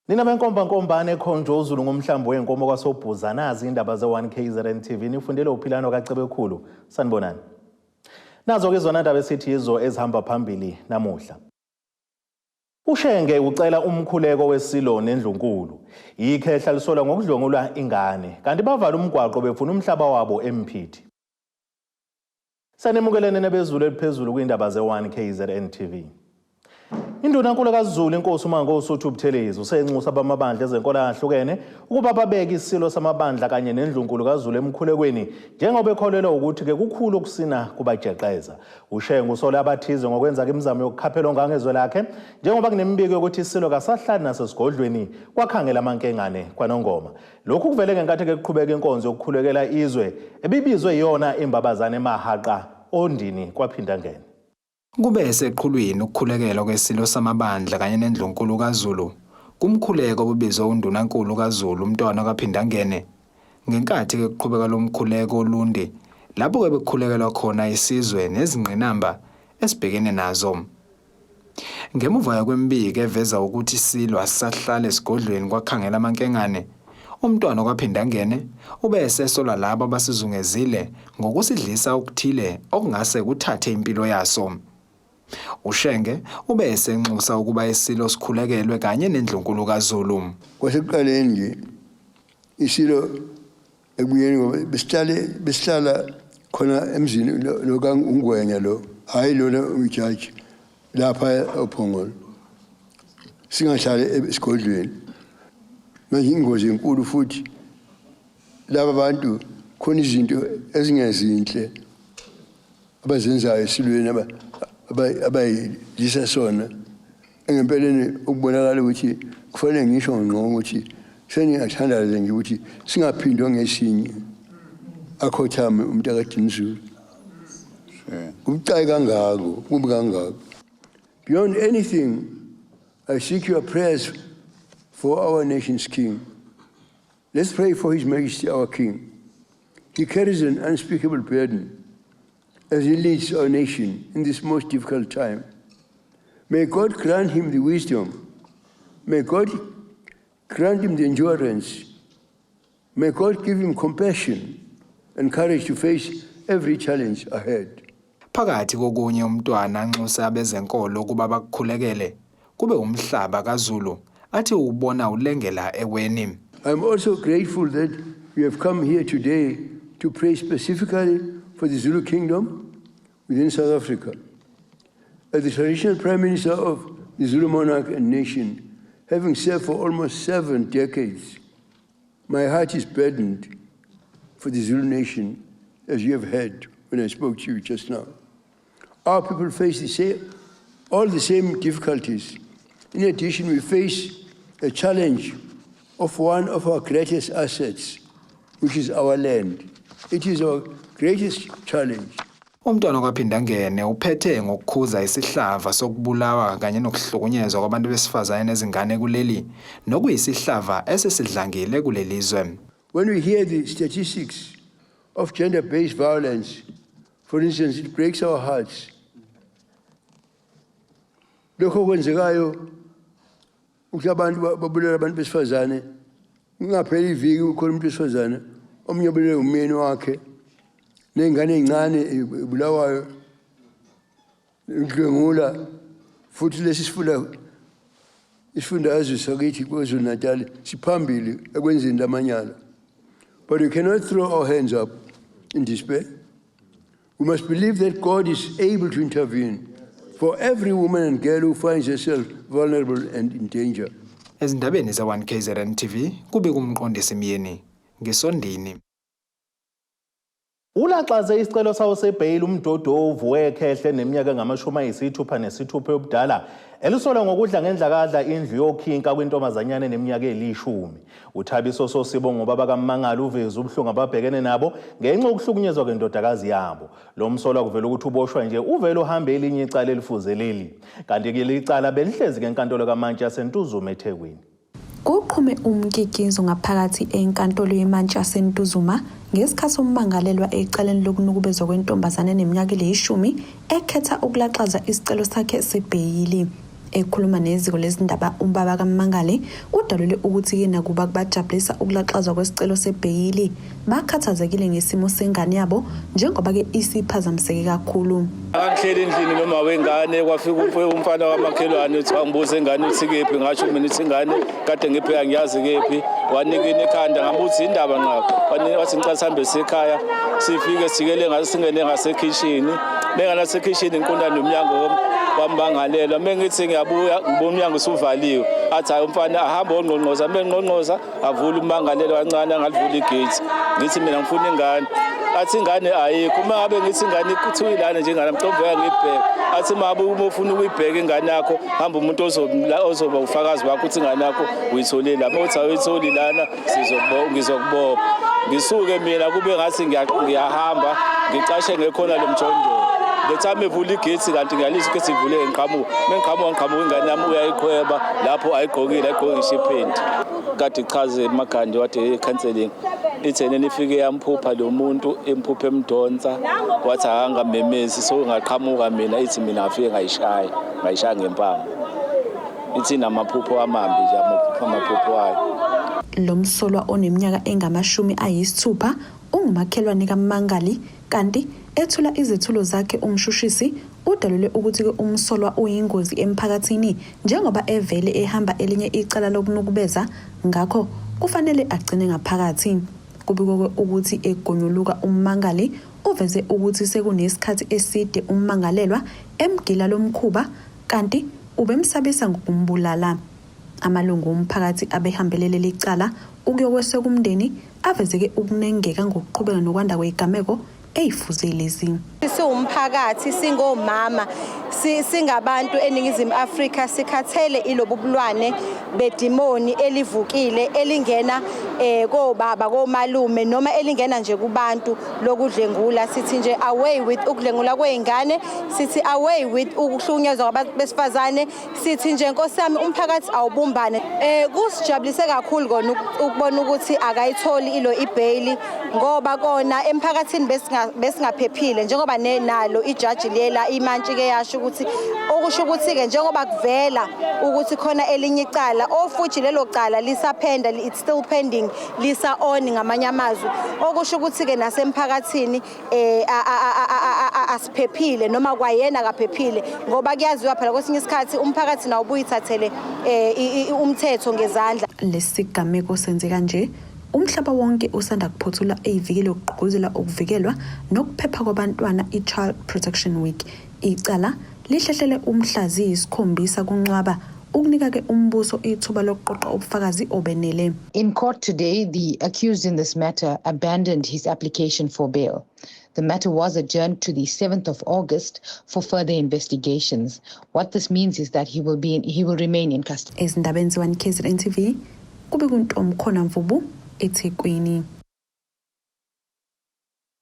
Nina benkomba nkombane ekhonjwe uZulu ngomhlambi wenkomo kwaSobhuza nazi indaba ze-1 KZN TV nifundele uphilano kaCebekhulu. Sanibonani. Nazo ke zona ndaba esithi yizo ezihamba phambili namuhla. UShenge ucela umkhuleko wesilo nendlunkulu. Ikhehla lisolwa ngokudlwengula ingane kanti bavala umgwaqo befuna umhlaba wabo eMphithi. Sanemukelene nebezulu eliphezulu kwindaba ze-1 KZN TV. Indunankulu kaZulu inkosi uMangosuthu Buthelezi usenxusa abamabandla ezenkolo ahlukene ukuba babeke isilo samabandla kanye nendlunkulu kaZulu emkhulekweni njengoba ekholelwa ukuthi ke kukhulu okusina kubajeqeza. UShenge usole abathize ngokwenza imizamo yokukhaphela ongangezwe lakhe njengoba kunemibiko yokuthi isilo kasahlali nasesigodlweni kwakhangela amankengane kwaNongoma. Lokhu kuvele ngenkathi ke kuqhubeka inkonzo yokukhulekela izwe ebibizwe iyona imbabazane emahaqa ondini kwaphindangene. Kube seqhulwini ukukhulekelwa kweSilo Samabandla kanye neNdlunkulu kaZulu kumkhuleko obubizwe uNdunankulu kaZulu uMntwana kaPhindangene. Ngenkathi ke kuqhubeka lo mkhuleko oLundi lapho ke bekukhulekelwa khona isizwe nezingqinamba esibhekene nazo. Ngemuva kwemibiko eveza ukuthi iSilo asisahlali esigodlweni kwakhangela amankengane, uMntwana kwaPhindangene ube esesola labo abasizungezile ngokusidlisa okuthile okungase kuthathe impilo yaso. UShenge ube esenxusa ukuba iSilo sikhulekelwe kanye neNdlunkulu kaZulu. Kwasekuqaleni nje iSilo ekubuyeni ngoba besihlale besihlala khona emzini lo kaNgwenya lo hhayi lona ujaji lapha oPhongolo singahlali esigodlweni manje ingozi enkulu futhi laba bantu khona izinto ezingezinhle abazenzayo esilweni abayidlisa sona engempeleni ukubonakala ukuthi kufanele ngisho ngqo ukuthi sengingathandaza nje ukuthi singaphindwa ngesinye akhothame umuntu akadinizulu kubucayi kangako kubi kangako. Beyond anything, I seek your prayers for our nation's king. Let's pray for His Majesty our King. He carries an unspeakable burden as he leads our nation in this most difficult time. May God grant him the wisdom. May God grant him the endurance. May God give him compassion and courage to face every challenge ahead. Phakathi kokunye uMntwana anxuse abezenkolo ukuba bakukhulekele kube umhlaba kaZulu athi uwubona ulengela eweni. I am also grateful that you have come here today to pray specifically for the Zulu Kingdom within South Africa. As the traditional Prime Minister of the Zulu monarch and nation, having served for almost 7 decades, my heart is burdened for the Zulu nation, as you have heard when I spoke to you just now. Our people face the same, all the same difficulties. In addition, we face a challenge of one of our greatest assets, which is our land. It is our greatest challenge. Umntwana kwaPhindangene uphethe ngokukhuza isihlava sokubulawa kanye nokuhlukunyezwa kwabantu besifazane nezingane kuleli nokuyisihlava esesidlangile kuleli zwe. When we hear the statistics of gender-based violence, for instance, it breaks our hearts. Lokho okwenzekayo ukuthi abantu babulala abantu besifazane kungapheli iviki ukhona umuntu wesifazane omunye obulele umyeni wakhe ney'ngane ey'ncane ebulawayo idlwengula futhi lesi sifunda isifundazwe sakithi KwaZulu-Natal siphambili ekwenzeni lamanyala. But we cannot throw our hands up in despair. We must believe that God is able to intervene for every woman and girl who finds herself vulnerable and in danger. Ezindabeni ze-1 KZN TV kube kumqondisi Myeni ngisondini. Ulaxaze isicelo sawo sebheyili umdodovu wekhehle neminyaka engama-66 yobudala elisolwa ngokudla ngendlakadla indlu yokhinka kwintombazanyana eneminyaka elishumi. UThabiso Sosibo ngobaba kaMmangala uveze ubuhlungu ababhekene nabo ngenxa yokuhlukunyezwa kwendodakazi yabo. Lo msolwa kuvela ukuthi uboshwa nje uvele uhambe elinye icala elifuze leli. Kanti-ke leli cala belihlezi kenkantolo kamantshi yaseNtuzuma eThekwini. Kuqhume umkikizo ngaphakathi enkantolo yemantshi yaseNtuzuma ngesikhathi ummangalelwa ecaleni lokunukubezwa kwentombazane eneminyaka eliyishumi ekhetha ukulaxaza isicelo sakhe sebheyili. Ekhuluma neziko lezindaba umbaba kaMmangali udalule ukuthi-ke nakuba kubajabulisa ukulaxazwa kwesicelo sebheyili, bakhathazekile ngesimo sengane yabo njengoba-ke isiphazamiseke kakhulu. Angihleli endlini noma wengane kwafika umfana wamakhelwane uthi wangibuza ingane uthi kephi, ngasho mina uthi ingane kade ngipheka ngiyazi kephi, wanikina ikhanda ngambuza indaba nqakho, wathi ngicela sihambe siyekhaya, sifike sijikele ngase singene ngasekhishini, mengana sekhishini ngiqonda nomnyango wambangalelwa, mengithi ngiyabuya ngibona umnyango usuvaliwe, athi hayi umfana ahamba ongqongqoza, mengqongqoza avula ummangalelwa kancane angalivula igate, ngithi mina ngifuna ingane, athi ingane ayikho, uma ngabe ngithi ingane kuthiwa ilana nje ingane mhlawumbe ngiyibheke, athi mabe uma ufuna ukuyibheka ingane yakho hamba umuntu ozoba ufakazi wakho ukuthi ingane yakho uyitholile la, uma uthi awuyitholi lana ngizokubopha, ngisuke mina kube ngathi ngiyahamba ngicashe ngekhona lomjondolo, the time evula igate kanti ngiyalizwa igate ivule ngiqhamuka, mengiqhamuka ngiqhamuka ingane yami uyayiqhweba lapho ayigqokile ayigqoke ngisho iphenti, kade ichaze emaGandi wade counseling ithene nifike yamphupha lo muntu imphuphe emdonsa wathi akangamemezi so ngaqhamuka mina ithi mina ngafike ngayishaya ngempama, ithi namaphupho amambi nje amaphupho ayo. Lo msolwa oneminyaka engama-60 ungumakhelwane kaMmangali kanti ethula izethulo zakhe umshushisi udalule ukuthi-ke umsolwa uyingozi emphakathini njengoba evele ehamba elinye icala lokunukubeza, ngakho kufanele agcine ngaphakathi. Kubikwa ukuthi egonyuluka ummangali uveze ukuthi sekunesikhathi eside ummangalelwa emgila lomkhuba kanti ubemsabisa ngokumbulala. Amalungu omphakathi abehambele leli cala ukuyokweseka umndeni avezeke ukunengeka ngokuqhubeka nokwanda kwezigameko eyifuze lezi. Siwumphakathi, singomama, singabantu eNingizimu Afrika, sikhathele ilobu bulwane bedimoni elivukile elingena kobaba, komalume noma elingena nje kubantu lokudlengula. Sithi nje away with ukudlengula kwezingane, sithi away with ukuhlukunyezwa kwabantu besifazane, sithi nje Nkosi yami umphakathi awubumbane. Kusijabulise kakhulu kona ukubona ukuthi akayitholi ilo ibail, ngoba kona emphakathini besingaphephile njengoba nalo ijaji lela imantshi ke yasho ukuthi okusho ukuthi ke njengoba kuvela ukuthi khona elinye icala ofuthi lelo cala lisaphenda, it's still pending, lisa on ngamanye amazwi, okusho ukuthi ke nasemphakathini asiphephile noma kwayena akaphephile, ngoba kuyaziwa phela kwesinye isikhathi umphakathi nawo ubuyithathele umthetho ngezandla. Lesigameko senzeka nje umhlaba wonke usanda kuphothula iviki lokugqugquzela ukuvikelwa nokuphepha kwabantwana i-Child Protection Week. Icala lihlehlele umhla ziyisikhombisa kuNcwaba ukunika-ke umbuso ithuba lokuqoqa ubufakazi obenele. In court today, the accused in this matter abandoned his application for bail. The matter was adjourned to the 7th of August for further investigations. What this means is that he will remain in custody. Ezindabeni ze-1 KZN TV, kube kuNtomkhona Mvubu eThekwini.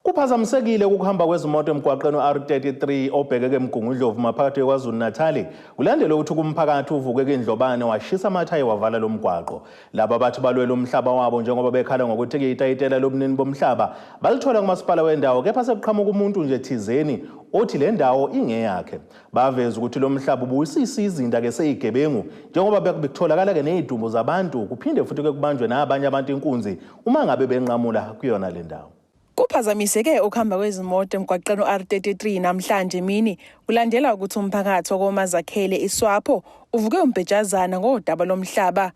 Kuphazamisekile ukuhamba kwezimoto emgwaqeni u-R33 obhekeke eMgungundlovu maphakathi KwaZulu-Natal kulandela ukuthi kumphakathi uvuke kindlobane washisa amathayi wavala lo mgwaqo. Laba bathi balwela umhlaba wabo njengoba bekhala ngokuthi itayitela lobunini bomhlaba balithola kumasipala wendawo, kepha sekuqhamuka umuntu nje thizeni othi le ndawo ingeyakhe. Baveza ukuthi lo mhlaba ubuyisisizinda ke seyigebengu njengoba bekutholakala ke nezidumbu zabantu kuphinde futhi ke kubanjwe nabanye abantu inkunzi uma ngabe benqamula kuyona le ndawo. Kuphazamiseke ukuhamba kwezimoto emgwaqeni u-R33 namhlanje mini kulandela ukuthi umphakathi wakoMazakhele iSwapho uvuke umbhejazana ngodaba lomhlaba.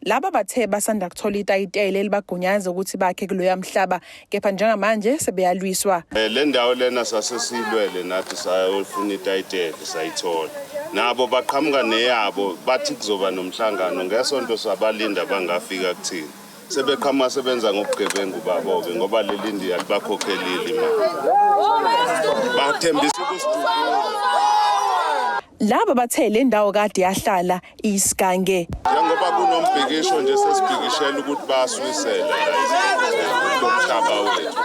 Laba bathe basanda kuthola itayitele elibagunyaza ukuthi bakhe kuloya mhlaba, kepha njengamanje sebeyalwiswa. Le ndawo lena sasesilwele nathi sayofuna itayitele sayithola. Nabo baqhamuka neyabo bathi kuzoba nomhlangano ngesonto sabalinda bangafika kuthina. Sebeqhamuka sebenza ngobugebengu babo-ke ngoba leli ndiya libakhokhelile imali. Bathembisa ukusidubula. Laba bathe le ndawo kade yahlala isigange. Njengoba kunombhikisho nje sesibhikishela ukuthi bayaswisela lo mhlaba wethu.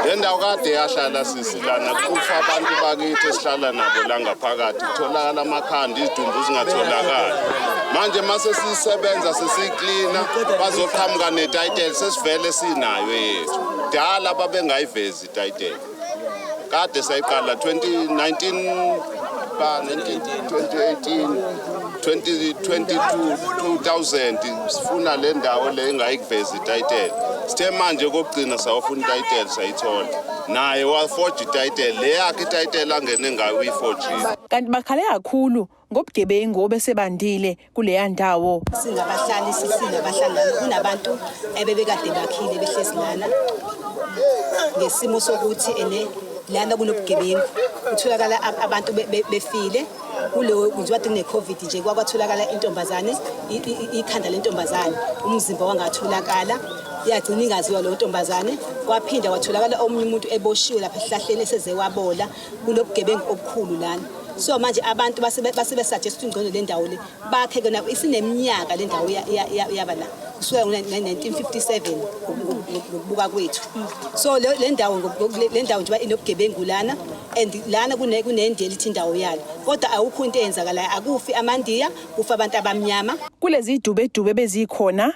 Le ndawo kade yahlala sisilana kufa abantu bakithi esihlala nabo la ngaphakathi, kutholakala amakhanda, izidumbu zingatholakali. Manje mase sisebenza sesiklina bazoqhamuka netitle sesivele sinayo yethu. Dala babengayivezi ititle. Kade sayiqala 2019 ba 2018 2022 2000 sifuna le ndawo le engayikuveza itayitela. Sithe manje kokugcina sawufuna itayitela, sayithola. Naye waforge itayitela le yakhe, itayitela angene ngayo uyiforgile. Kanti bakhale kakhulu ngobugebengu obesebandile kuleya ndawo. Singabahlali, sinabahlali lana, kunabantu ebebekade bakhile behlezi lana ngesimo sokuthi ene lana kunobugebengu, kutholakala abantu befile kulo njengoba kune-Covid nje. Kwakwatholakala intombazane, ikhanda lentombazane, umzimba wangatholakala, yagcina ingaziwa leyo ntombazane. Kwaphinda kwatholakala omunye umuntu eboshiwe lapha esihlahleni eseze wabola. Kunobugebengu obukhulu lana, so manje abantu base besuggest ukuthi ngcono le ndawo le bakhe kona. Isineminyaka le ndawo yaba la kusuka ngo-1957 ngokubuka kwethu. So le ndawo njengoba inobugebengu lana and lana kunendiya elithi indawo yalo, kodwa awukho into eyenzakalayo. Akufi amandiya, kufa abantu abamnyama. Kulezi dubedube bezikhona,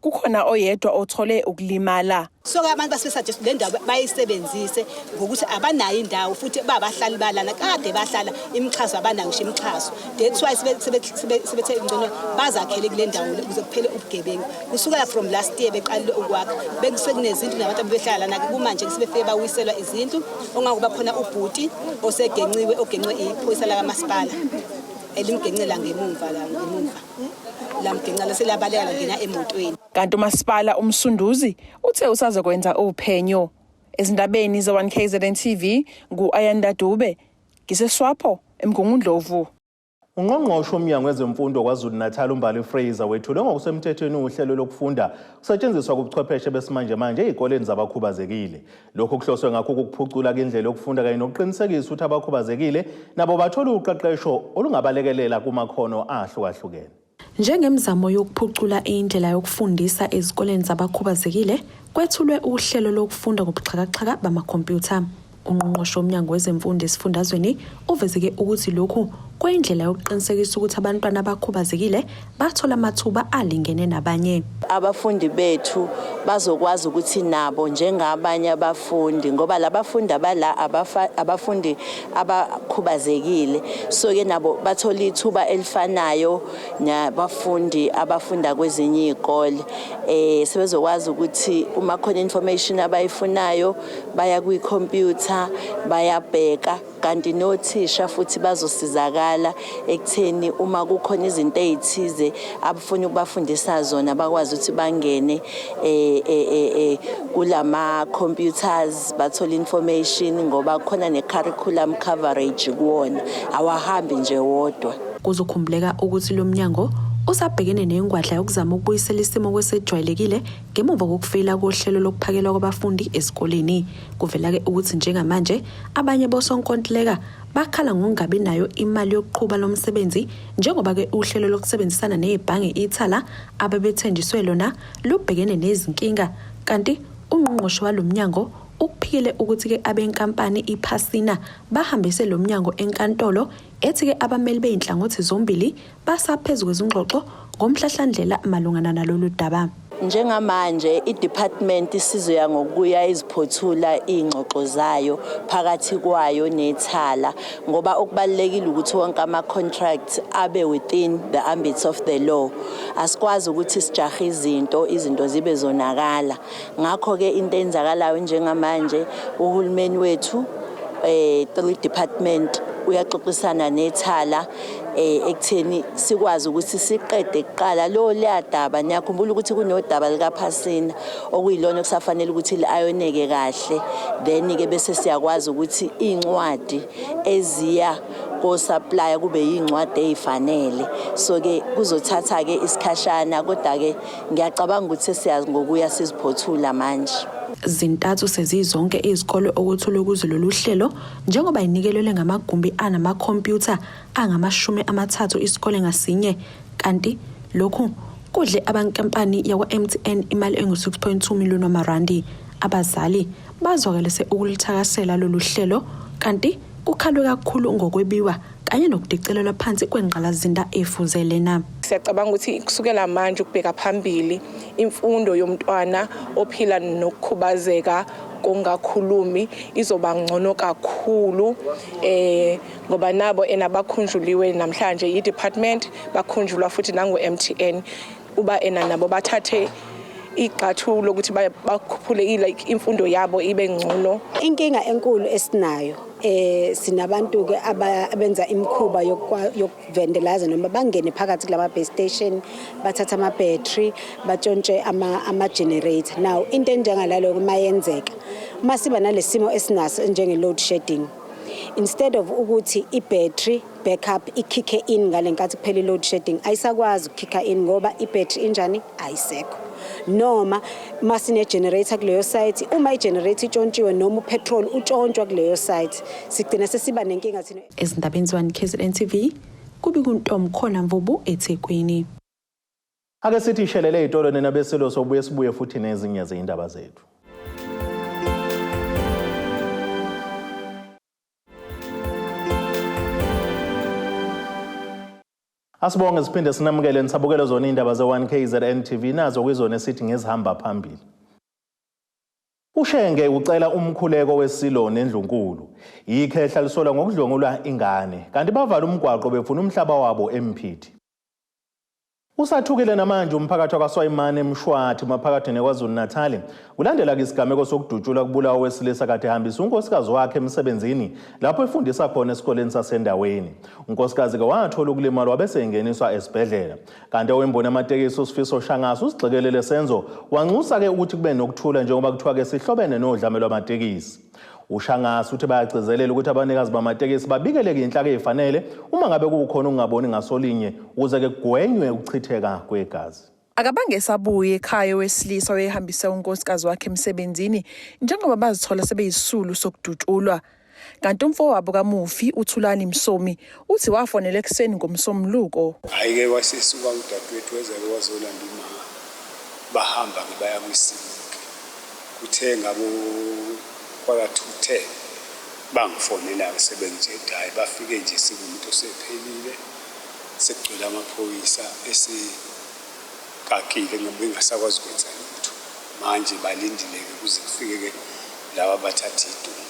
kukhona oyedwa othole ukulimala. So-ke abantu base-suggest le ndawo bayisebenzise ngokuthi abanayo indawo, futhi babahlali balana kade bahlala, imixhaso abanayo ngisho imixhaso. That's why sebethe ngcono bazakhele kule ndawo le ukuze kuphele ubugebengu. Kusukela from last year beqalile ukwakha, bekunezindlu nabantu abebehlala lana. Kumanje sebefike bawiselwa izindlu, ongakuba khona ubhuti osegenciwe, ogencwe iphoyisa lakamasipala elimgencela ngemumva la ngemumva, lamgencela selabaleka langena emotweni. Kanti umasipala uMsunduzi uthe usazokwenza uphenyo. Ezindabeni ze-1 KZN TV, ngu-Ayanda Dube, ngiseSwapho eMgungundlovu. Ungqongqoshe womnyango wezemfundo KwaZulu-Natal uMbali Fraser wethule ngokusemthethweni uhlelo lokufunda kusetshenziswa kubuchwepheshe besimanjemanje ey'koleni zabakhubazekile. Lokhu kuhloswe ngakho ukuphucula indlela yokufunda kanye nokuqinisekisa ukuthi abakhubazekile nabo bathola uqeqesho olungabalekelela kumakhono ahlukahlukene. Njengemizamo yokuphucula indlela yokufundisa ezikoleni zabakhubazekile, kwethulwe uhlelo lokufunda ngobuxhakaxhaka bamakhompyutha. Ungqongqoshe womnyango wezemfundo esifundazweni uvezeke ukuthi lokhu kuyindlela yokuqinisekisa ukuthi abantwana abakhubazekile bathola amathuba alingene nabanye. Abafundi bethu bazokwazi ukuthi nabo njengabanye abafundi, ngoba labafundi abala abafundi abakhubazekile, so ke nabo bathola ithuba elifanayo nabafundi abafunda kwezinye izikole. Sebezokwazi ukuthi uma khona information abayifunayo baya kwi-computer bayabheka, kanti nothisha futhi bazosizakala ekutheni uma kukhona izinto ezithize abafuna ukubafundisa zona, bakwazi ukuthi bangene kulama computers bathole information, ngoba khona ne-curriculum coverage kuwona, awahambi nje wodwa. Kuzokhumbuleka ukuthi lo mnyango usabhekene nengwadla yokuzama ukubuyisela isimo kwesejwayelekile ngemuva kokufeyila kohlelo lokuphakelwa kwabafundi ezikoleni. Kuvela-ke ukuthi njengamanje abanye bosonkontileka bakhala ngokungabi nayo imali yokuqhuba lo msebenzi, njengoba-ke uhlelo lokusebenzisana nebhange Ithala abebethenjiswe lona lubhekene nezinkinga. Kanti ungqongqoshe walo mnyango ukuphikile ukuthi-ke abenkampani iPhasina bahambise lo mnyango enkantolo, ethi-ke abameli bey'nhlangothi zombili basaphezu kwezingxoxo ngomhlahlandlela malungana nalolu daba. Njengamanje i-department isizoya ngokuya iziphothula iy'ngxoxo zayo phakathi kwayo nethala, ngoba okubalulekile ukuthi wonke ama-contract abe within the ambit of the law. Asikwazi ukuthi sijahe izinto, izinto zibe zonakala. Ngakho-ke into eyenzakalayo njengamanje, uhulumeni wethu through department uyaxoxisana nethala ekutheni sikwazi ukuthi siqede kuqala lo liyadaba. Niyakhumbula ukuthi kunodaba likaPhasina okuyilona okusafanele ukuthi li-ayoneke kahle, then ke bese siyakwazi ukuthi iy'ncwadi eziya ko-supplier kube yiy'ncwadi ey'fanele. So ke kuzothatha ke isikhashana, kodwa ke ngiyacabanga ukuthi sesiyazi ngokuya siziphothula manje. Zintathu sezizonke izikole okuthulwe kuzo lolu hlelo, njengoba inikelelwe ngamagumbi anamakhompyutha angama-30 isikole ngasinye. Kanti lokhu kudle abankampani yakwa-MTN imali engu-6.2 million wamarandi. Abazali bazwakalise ukulithakasela lolu hlelo, kanti kukhalwe kakhulu ngokwebiwa kanye nokudicelelwa phansi kwengqalasizinda efuze lena. Siyacabanga ukuthi kusukela manje ukubheka phambili, imfundo yomntwana ophila nokukhubazeka Kokungakhulumi izoba ngcono kakhulu eh ngoba nabo ena bakhunjuliwe namhlanje i-department bakhunjulwa futhi nangu-MTN uba ena nabo bathathe igxathu lokuthi bakhuphule like imfundo yabo ibe ngcono. Inkinga enkulu esinayo eh sinabantu ke abenza imikhuba yokuvendelaza noma bangene phakathi kulama base station bathatha ama battery batshontshe ama ama generator. Now into enjengalalo uma yenzeka uma siba nalesimo esinaso njenge load shedding, instead of ukuthi i-battery backup ikhikhe in ngalenkathi kuphela i-load shedding, ayisakwazi ukukhikha in ngoba i-battery injani ayisekho, noma masine generator kuleyo site, uma i-generator itshontshiwe noma upetrol utshontshwa kuleyo site, sigcina sesiba nenkinga thina. Ezindabeni ze-1 KZN TV kubi kuNtomkhona Mvubu eThekwini. Ake sithi ishelele ey'tolo nina besilo, sobuye sibuye futhi nezinye zey'ndaba zethu. Asibonge siphinde sinamukele nisabukele zona iy'ndaba ze-1 KZN TV, nazo kwizona esithi ngezihamba phambili. UShenge ucela umkhuleko wesilo nendlunkulu. Ikhehla lisolwa ngokudlwengula ingane, kanti bavala umgwaqo befuna umhlaba wabo eMphithi. Usathukile namanje umphakathi wakwaSwayimane eMshwathi maphakathi neKwaZulu-Natal kulandela isigameko sokudutshulwa kubulawa owesilisa kade ehambisa unkosikazi wakhe emsebenzini lapho efundisa khona esikoleni sasendaweni. Unkosikazi-ke wathola ukulimala wabe engeniswa esibhedlela. Kanti owemboni amatekisi uSifiso Shangase usigxekelele senzo wanxusa-ke ukuthi kube nokuthula njengoba kuthiwa-ke sihlobene nodlame lwamatekisi. UShangase uthi bayagcizelela ukuthi abanikazi bamatekisi babikeleke iy'nhlaka ey'fanele uma ngabe kukhona ukungaboni ngasolinye ukuze-ke kugwenywe ukuchitheka kwegazi. Akabange esabuye ekhaya owesilisa owayehambise unkosikazi wakhe emsebenzini njengoba bazithola sebeyisisulu sokudutshulwa. Kanti umfowabo kamufi uThulani Msomi uthi wafonela ekuseni ngoMsombuluko. Hhayi-ke wasesuka udadewethu weza-ke wazolanda umama, bahamba-ke baya kwiSimuke. Kuthe ngabo 9:45 bangifonela-ke sebengitshela ukuthi hhayi bafike nje sekuwumuntu osephelile, sekugcwele amaphoyisa esekakile bengasakwazi ukwenza lutho. Manje balindile-ke kuze kufike-ke laba abathatha idumbu.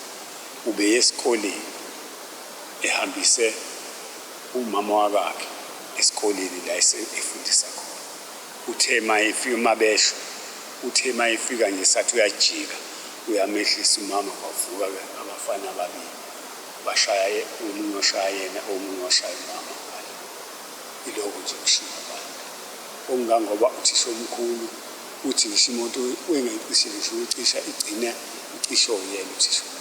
Ubeye esikoleni ehambise umama wakakhe esikoleni la efundisa khona. Uthe mayefika mabesho, uthe mayefika nje sathi uyajika uyamehlisa umama, kwavuka-ke abafana ababili bashaya, omunye washaya yena, omunye washaya umama ngale. Ilokho nje kushiwo abantu. Okungangoba uthisha omkhulu uthi ngisho imoto engayicishile ngisho ukucisha igcina icishwe uyena uthisha omkhulu.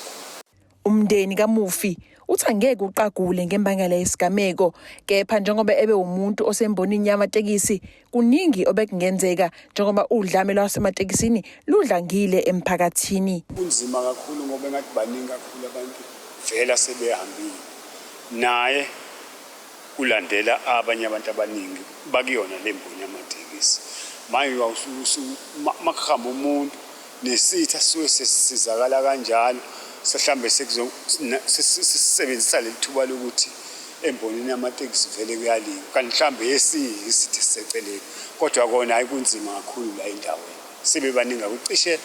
Umndeni kamufi uthi angeke uqagule ngembangela yesigameko, kepha njengoba ebe umuntu osembonini yamatekisi kuningi obekungenzeka njengoba udlame lwasematekisini ludlangile emphakathini. Kunzima kakhulu ngoba engathi baningi kakhulu abantu vela sebehambile naye kulandela abanye abantu abaningi bakuyona le mboni yamatekisi. Manje makuhamba umuntu nesitha sisuke sesisizakala kanjalo, sehlambe sesisebenzisa leli thuba lokuthi embonini yamatekisi vele kuyaliwa, kanti mhlawumbe esinye isitha esiseceleni, kodwa kona hhayi kunzima kakhulu la endaweni, sebebaningi kakhulu, cishe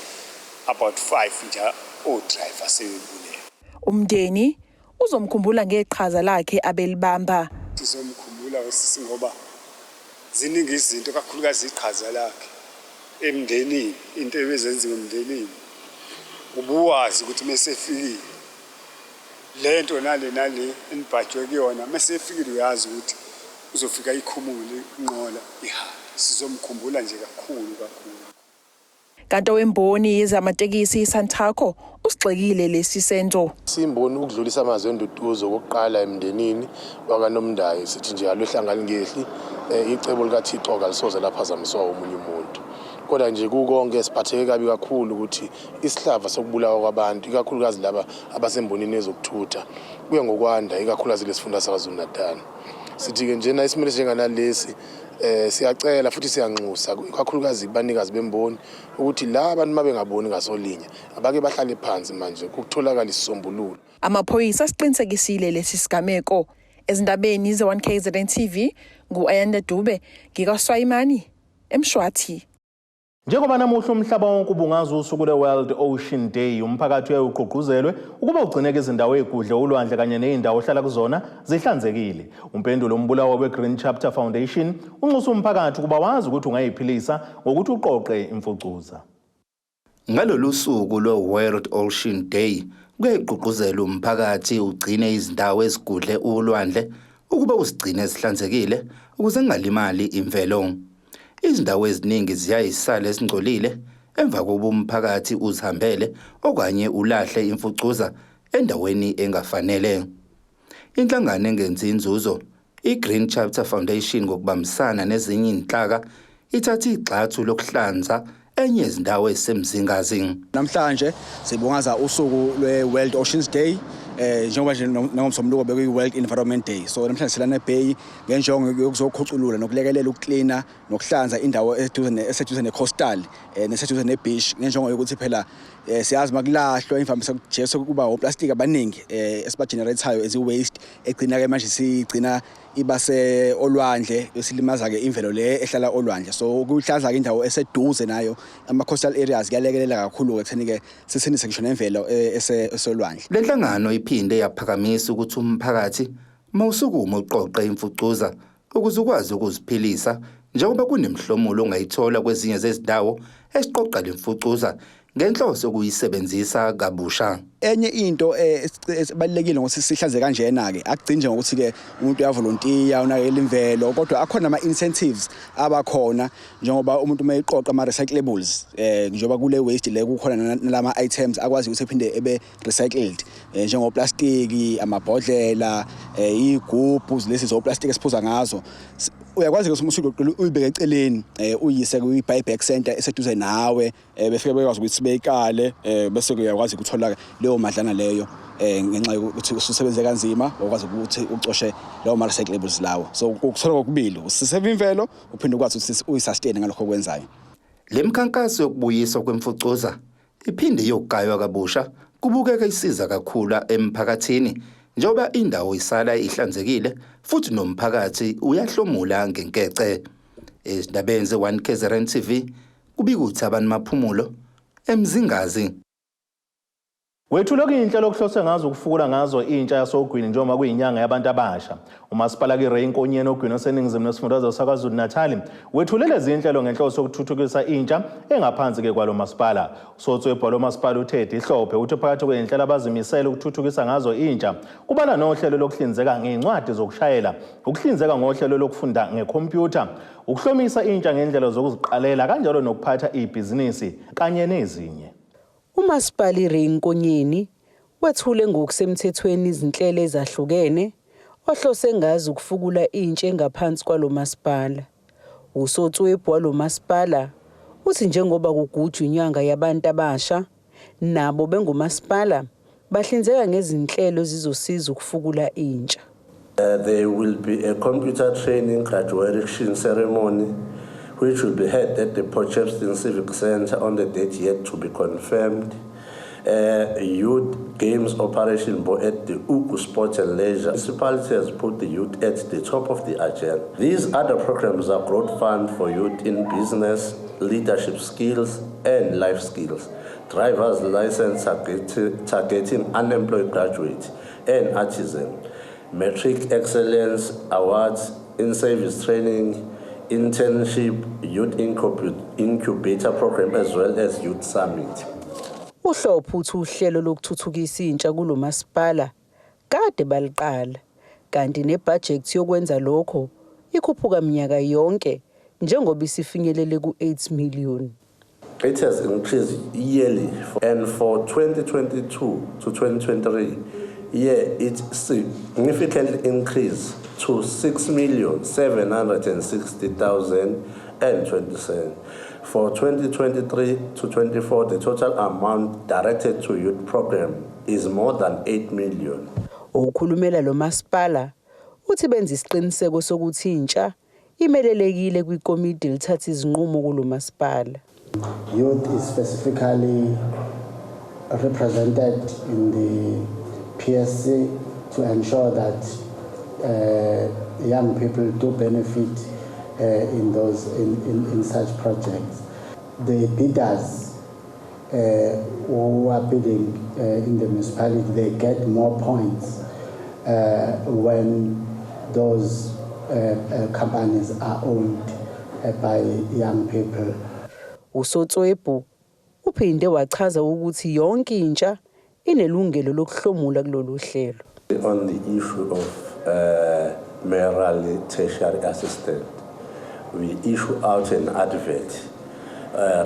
about 5 nje o-driver sebebulewe. Umndeni uzomkhumbula ngeqhaza lakhe abelibamba. Sizomkhumbula usisi ngoba ziningi izinto, kakhulukazi iqhaza lakhe emndenini, into ebezenziwa emndenini. Ubuwazi ukuthi mesefikile lento nale nale enibhajwe kuyona, mesefikile uyazi ukuthi uzofika ikhumule inqola ihambe. Sizomkhumbula nje kakhulu kakhulu. Kanti owemboni yezamatekisi iSantaco usigxekile lesi senzo. Simboni ukudlulisa amazwi enduduzo kokuqala emndenini wakaNomndayi, sithi nje alwehlanga lingehli, icebo likaThixo kalisoze laphazamiswa omunye umuntu. Kodwa nje kukonke siphatheke kabi kakhulu ukuthi isihlava sokubulawa kwabantu, ikakhulukazi laba abasembonini yezokuthutha, kuya ngokwanda ikakhulukazi lesifunda saKwaZulu-Natal. Sithi-ke njena isimilo esinjenganalesi siyacela futhi siyanxusa ikakhulukazi kubanikazi bemboni ukuthi la abantu mabengaboni ngasolinye abake bahlale phansi manje kutholakala isisombululo. Amaphoyisa asiqinisekisile lesi sigameko. Ezindabeni ze-1 KZN TV ngu-Ayanda Dube, ngikwaSwayimani, eMshwathi. Njengoba namuhla umhlaba wonke ubungaza usuku lwe-World Ocean Day, umphakathi uye ugqugquzelwe ukuba ugcineke izindawo ey'gudle ulwandle kanye ney'ndawo ohlala kuzona zihlanzekile. Umpendulo Mbulawa we-Green Chapter Foundation unxusa umphakathi ukuba wazi ukuthi ungayiphilisa ngokuthi uqoqe imfucuza. Ngalolu suku lwe-World Ocean Day kuyayigqugquzela umphakathi ugcine izindawo ezigudle ulwandle ukuba uzigcine zihlanzekile ukuze kungalimali imvelo. Izindawo eziningi ziyayisala ezingcolile emva kokuba umphakathi uzihambele okanye ulahle imfucuza endaweni engafanele. Inhlangano engenzi inzuzo i-Green Chapter Foundation ngokubambisana nezinye izinhlaka ithatha igxathu lokuhlanza enye yezindawo eziseMzingazi. Namhlanje sibungaza usuku lwe-World Oceans Day, njengoba nje nangomsombuluko bekuyi-World Environment Day. So namhlanje silana eBay ngenjongo yokuzokhuculula nokulekelela ukuklina nokuhlanza indawo eseduze ne-coastal, neseduze ne-beach, ngenjongo yokuthi phela siyazi makulahlwa imvamisa kujesu kuba oplastiki abaningi esibagenerate-ayo as i-waste, egcina-ke manje sigcina iba se olwandle, esilimaza-ke imvelo le ehlala olwandle. So ukuhlanza-ke indawo eseduze nayo, ama-coastal areas, kuyalekelela kakhulu-ke ekutheni-ke sisindise ngisho nemvelo esolwandle. Le nhlangano iphinde yaphakamisa ukuthi umphakathi mawusukume uqoqe imfucuza ukuze ukwazi ukuziphilisa, njengoba kunemihlomulo ongayithola kwezinye zezindawo esiqoqa lemfucuza ngenhloso yokuyisebenzisa kabusha. Enye into ebalulekile ngokuthi sihlanze kanjena-ke, akugcini nje ngokuthi-ke umuntu uyavolontiya unakekela imvelo, kodwa akhona ama-incentives abakhona, njengoba umuntu uma eqoqa ama-recyclables, njengoba kule waste le kukhona nalama items akwazi ukuthi ephinde ebe recycled, njengoplastiki, amabhodlela, iy'gubhu lezi zoplastiki esiphuza ngazo. Uyakwazi ukuthi uma usuqoqile uyibeke eceleni, uyise kwi-buyback center eseduze nawe, befike bekwazi ukuthi beyikale, bese uyakwazi ukuthola leyo madlana leyo, ngenxa yokuthi ususebenze kanzima wakwazi ukuthi ucoshe lawo ma-recyclables lawo. So ukuthola kokubili, usiseva imvelo, uphinde ukwazi ukuthi uyisustain ngalokho okwenzayo. Le mkhankaso yokubuyiswa kwemfucuza iphinde iyogaywa kabusha kubukeka isiza kakhulu emphakathini, njengoba indawo isala ihlanzekile futhi nomphakathi uyahlomula ngenkece. Ezindabeni ze-1 KZN TV, kubika uThabani Maphumulo eMzingazi. Wethulwe kuyinhlelo okuhloswe ngazo ukufukula ngazo intsha yasogwini njengoba kuyinyanga yabantu abasha. Umasipala kiRay Nkonyeni ogwini oseningizimu nesifundazwe saKwaZulu Natal wethule lezi inhlelo ngenhloso yokuthuthukisa intsha engaphansi-ke kwalo masipala. Usotswebhu walo masipala uTeddy Hlophe uthi phakathi kwey'nhlelo abazimisele ukuthuthukisa ngazo intsha kubala nohlelo lokuhlinzeka ngey'ncwadi zokushayela, ukuhlinzeka ngohlelo lokufunda ngekhompyutha, ukuhlomisa intsha ngendlela zokuziqalela kanjalo nokuphatha ibhizinisi kanye nezinye. Umasipala iRay Nkonyeni wethule ngokusemthethweni izinhlelo ezahlukene ohlose ngazo ukufukula intsha engaphansi kwalo masipala. Usotswebhu walo masipala uthi njengoba kugujwa inyanga yabantu abasha, nabo bengumasipala bahlinzeka ngezinhlelo ezizosiza ukufukula intsha. There will be a computer training graduation ceremony which will be held at the Port Shepstone Civic Center on the date yet to be confirmed. Youth Games Operation Bo at the Ugu Sports and Leisure. Municipality has put the youth at the top of the agenda. These other programs are growth fund for youth in business, leadership skills, and life skills. Driver's license targeting unemployed graduates and artisan. Matric Excellence Awards, in-service training, internship, youth incubator program, as well as youth summit. UHlophe uthi uhlelo lokuthuthukisa intsha kulo masipala kade baliqala, kanti nebhajethi yokwenza lokho ikhuphuka minyaka yonke njengoba isifinyelele ku-8 million. It has increased yearly, and for 2022 to 2023 year, it significantly increased to 6,760,027. For 2023 to 24, the total amount directed to youth program is more than 8 million. Okhulumela lo masipala uthi benza isiqiniseko sokuthi intsha imelelekile kwikomidi elithatha izinqumo kulo masipala. Youth is specifically represented in the PSC to ensure that young people do benefit in such projects. The bidders who are bidding in the municipality, they get more points when those companies are owned by young people. Usotswebhu uphinde wachaza ukuthi yonke intsha inelungelo lokuhlomula kulolu hlelo. On the issue of mayoral tertiary assistant, we issue out an advert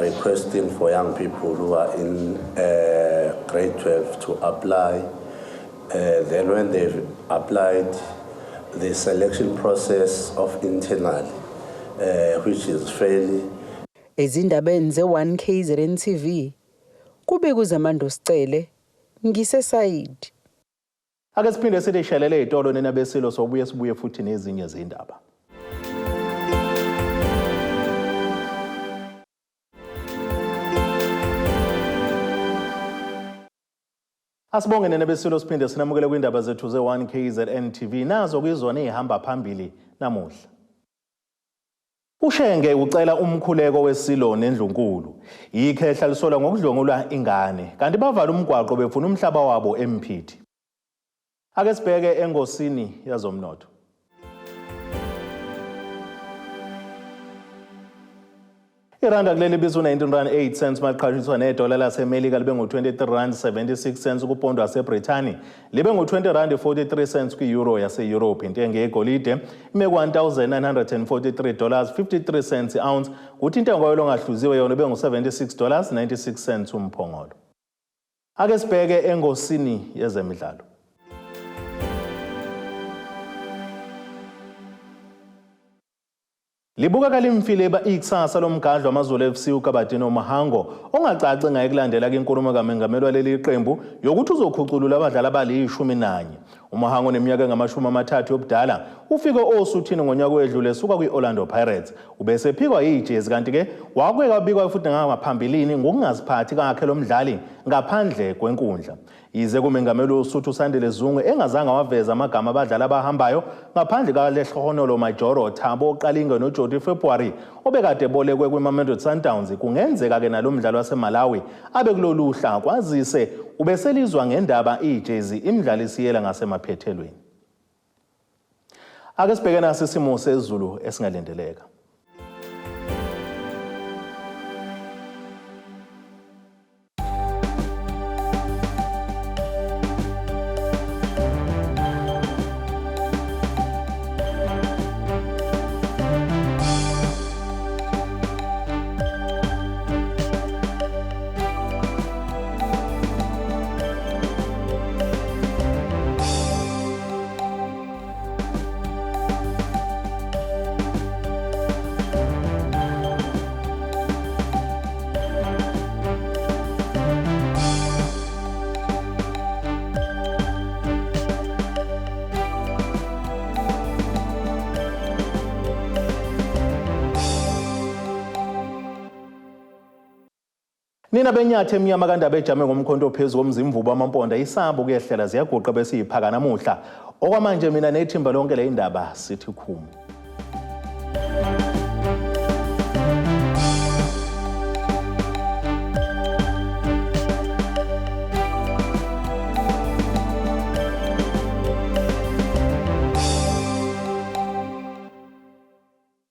requesting for young people who are in grade 12 to apply. Then when they've applied, the selection process of internal, which is fairly. Ezindabeni ze-1 KZN TV, kube kuZamando Sicele, ngiseSayidi. Ake siphinde sithi shelele ey'tolo nina besilo, sobuye sibuye futhi nezinye zindaba. Asibonge nene besilo, siphinde sinamukele kwindaba zethu ze-1 KZN TV, nazo kuyizona ey'hamba phambili namuhla. Ushenge ucela umkhuleko wesilo nendlunkulu. Ikhehla lisolwa ngokudlwengula ingane, kanti bavala umgwaqo befuna umhlaba wabo eMphithi. Ake sibheke engosini yazomnotho. Iranda kuleli biza u-19 rand 8 cents maliqhathaniswa nedola laseMelika, libe ngu-23 rand 76 cents kupondo waseBrithani, libe ngu-20 rand 43 cents kwi-euro yase-Europe. Intengo yegolide ime ku-1943 dollars 53 cents i-ounce, kuthi intengo yola ongahluziwe yona ibe ngu-76 dollars 96 cents umphongolo. Ake sibheke engosini yezemidlalo. Libuka kalimfile ikusasa lomgadlo wamaZulu FC uKabadino Mahango, ongacaci ngaye kulandela inkulumo kaMengameli waleli qembu yokuthi uzokhuculula abadlali abali-11. UMahango neminyaka engama-30 yobudala ufike osuthini ngonyaka wedlule esuka kwi-Orlando Pirates. Ubesephikwa yijezi, kanti-ke wakuye kwabikwa futhi ngangaphambilini ngokungaziphathi kakhe lo mdlali ngaphandle kwenkundla. Yize kumengameli woSuthu Sandile Zungu engazange waveza amagama abadlali abahambayo ngaphandle kaLehlohonolo Majoro, Thabo Qalinge noJody February obekade bolekwe kwiMamelodi Sundowns, kungenzeka-ke nalo mdlali waseMalawi abe kulolu hla, kwazise ubeselizwa ngendaba ijezi imdlalisiyela ngasemaphethelweni. Ake sibheke nasi isimo sezulu esingalindeleka. Nina benyathe emnyama kandaba ejame ngomkhonto phezu komzimvubu amamponda isabo kuyehlela ziyaguqa bese yiphaka namuhla. Okwamanje mina nethimba lonke le indaba sithi khumu.